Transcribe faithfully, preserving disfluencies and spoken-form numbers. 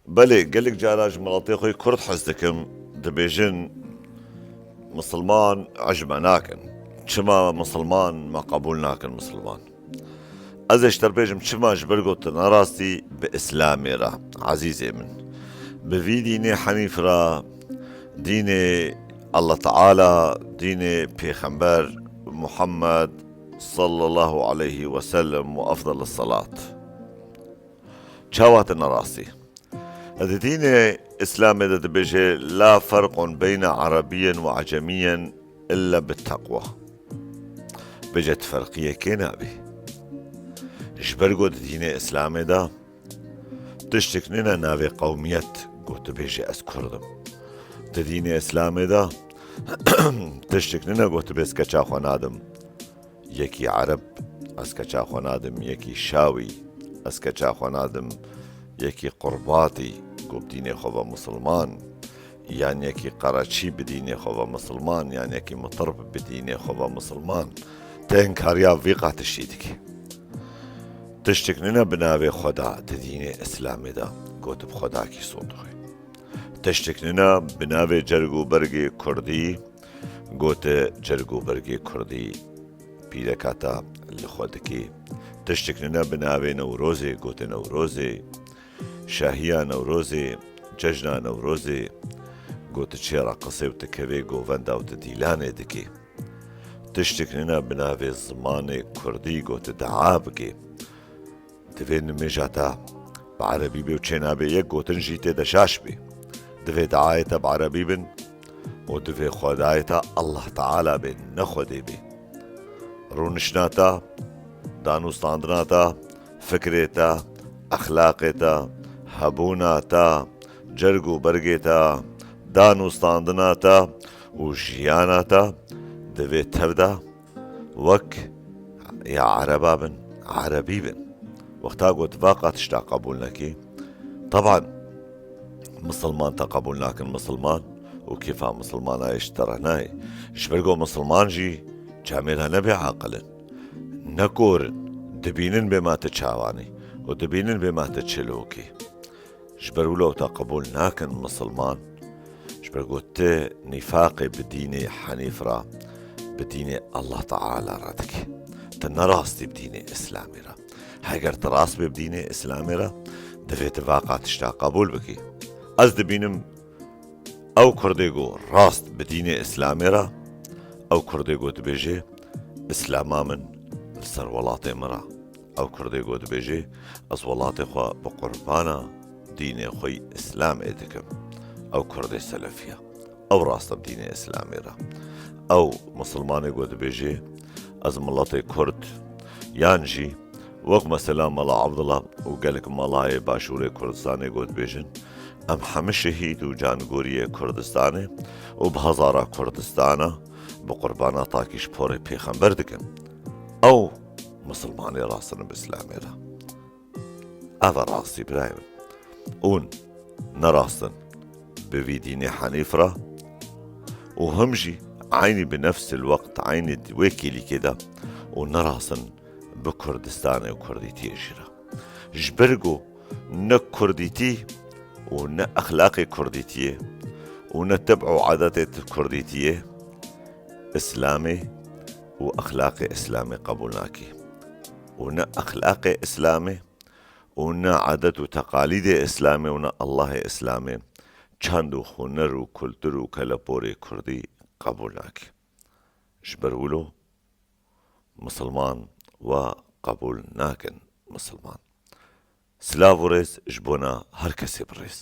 Belê, gelek cara ji miletê xwe Kurd hez dikim, dibêjin, Misilman ecme nakin. Çima Misilman me qebûl nakin Misilman? Ez ê ji te bêjim çima, ji ber ku tu nerastî bi Îslamê re, ezîzê min. Bi vî dînê henîf re, dînê Allah Teala, dînê Pêxember Muhammed sallallahu aleyhi ve sellem ve efdalus salat. Çawa tu nerastî? Di dînê Îslamê de dibêje, "La ferqun beyne Erebiyyen ve Ecemiyyen illa bit teqwa." Bêje tu ferqiyekê nabî. Ji ber ku di dînê Îslamê de tiştek nîne navê qewmiyet, ku tu bêje ez Kurd im. Di dînê Îslamê de tiştek nîne ku tu bê ez keça xwe nadim yekî Ereb, ez keça xwe nadim yekî Şawî, ez keça xwe nadim yekî Qurbatî, ku bi dînê xwe ve Misilman, yan yekî Qereçî bi dînê xwe ve Misilman, yan yekî Mitirb bi dînê xwe ve Misilman. Te inkariya vî qat tiştî dike. Tiştek nîne bi navê Xweda di dînê Îslamê de, ku tu bi Xwedakî sor dixwî. Tiştek nîne bi navê cerg û bergê Kurdî, ku tu cerg û bergê Kurdî pîreka te li xwe dikî. Tiştek nîne bi navê Newrozê, ku tu Newrozê, şahiya Newrozê, cejna Newrozê, ku tu çê reqisê û tu kevê govenda û tu dîlanê dikî. Tiştek nîne bi navê zimanê Kurdî, ku tu dua bikî. Divê nimêja te bi erebî bê û çênabê yek gotin jî tê de şaş bê. Divê diayê te bi erebî bin û divê Xwedayê te Allah Teala bê, ne Xwedê bê. Rûniştina te, danûstandina te, fikrê te, exlaqê te, hebûna te, cerg û bergê te, danûstandina te û jiyana te divê tev de wek ya Ereba bin, Erebî bin. Wexta ku tu vaqa tişta qebûl nekî, teban Misilman te qebûl nakin Misilman û kêfa Misilmana yê ji te re nayê. Ji ber ku Misilman jî camêra ne bêaqil in, ne kor in, dibînin bê ma tu çawanî û dibînin bê ma tu çi lokî. Ji ber wilo te qebûl nakin Misilman, ji ber ku tu nîfaqê bi dînê henîf re, bi dînê Allah Teala re dikî. Tu nerastî bi dînê Îslamê re. Heger tu rast bê bi dînê Îslamê re, divê tu vaqa tişta qebûl bikî. Ez dibînim ew Kurdê ku rast bi dînê Îslamê re, ew Kurdê ku dibêje, Îslama min li ser welatê min re. Ew Kurdê ku dibêje, ez welatê xwe bi qurbana dînê xwe yî Îslamê dikim. Ew Kurdê selefî ye. Ew rast e bi dînê Îslamê re. Ew Misilmanê ku dibêje, ez miletê Kurd, yan jî wek mesela Mela Abdullah û gelek melayê başûrê Kurdistanê ku dibêjin, em hemî şehîd û cangoriyê Kurdistanê û bi hezara Kurdistana bi qurbana takî ji porê pêxember dikin. Ew Misilmanê rast in bi Îslamê re. Ev e rastî birayê min. Hûn nerast in bi vî dînê henîf re û him jî eynî bi nefsil weqt, eynî di wê kêlîkê de û nerast in bi Kurdistanê û Kurdîtiyê jî re. Ji ber ku ne Kurdîtî û ne exlaqê Kurdîtiyê û ne teb û adetê Kurdîtiyê, Îslamê û exlaqê Îslamê qebûl nakî. Û ne exlaqê Îslamê û ne adet û teqalîdê Îslamê û ne Allahê Îslamê çand û huner û kultur û keleporê Kurdî qebûl nakî. Ji ber wilo Misilman we qebûl nakin Misilman. Silav û rêz ji bona her kesê bi rêz.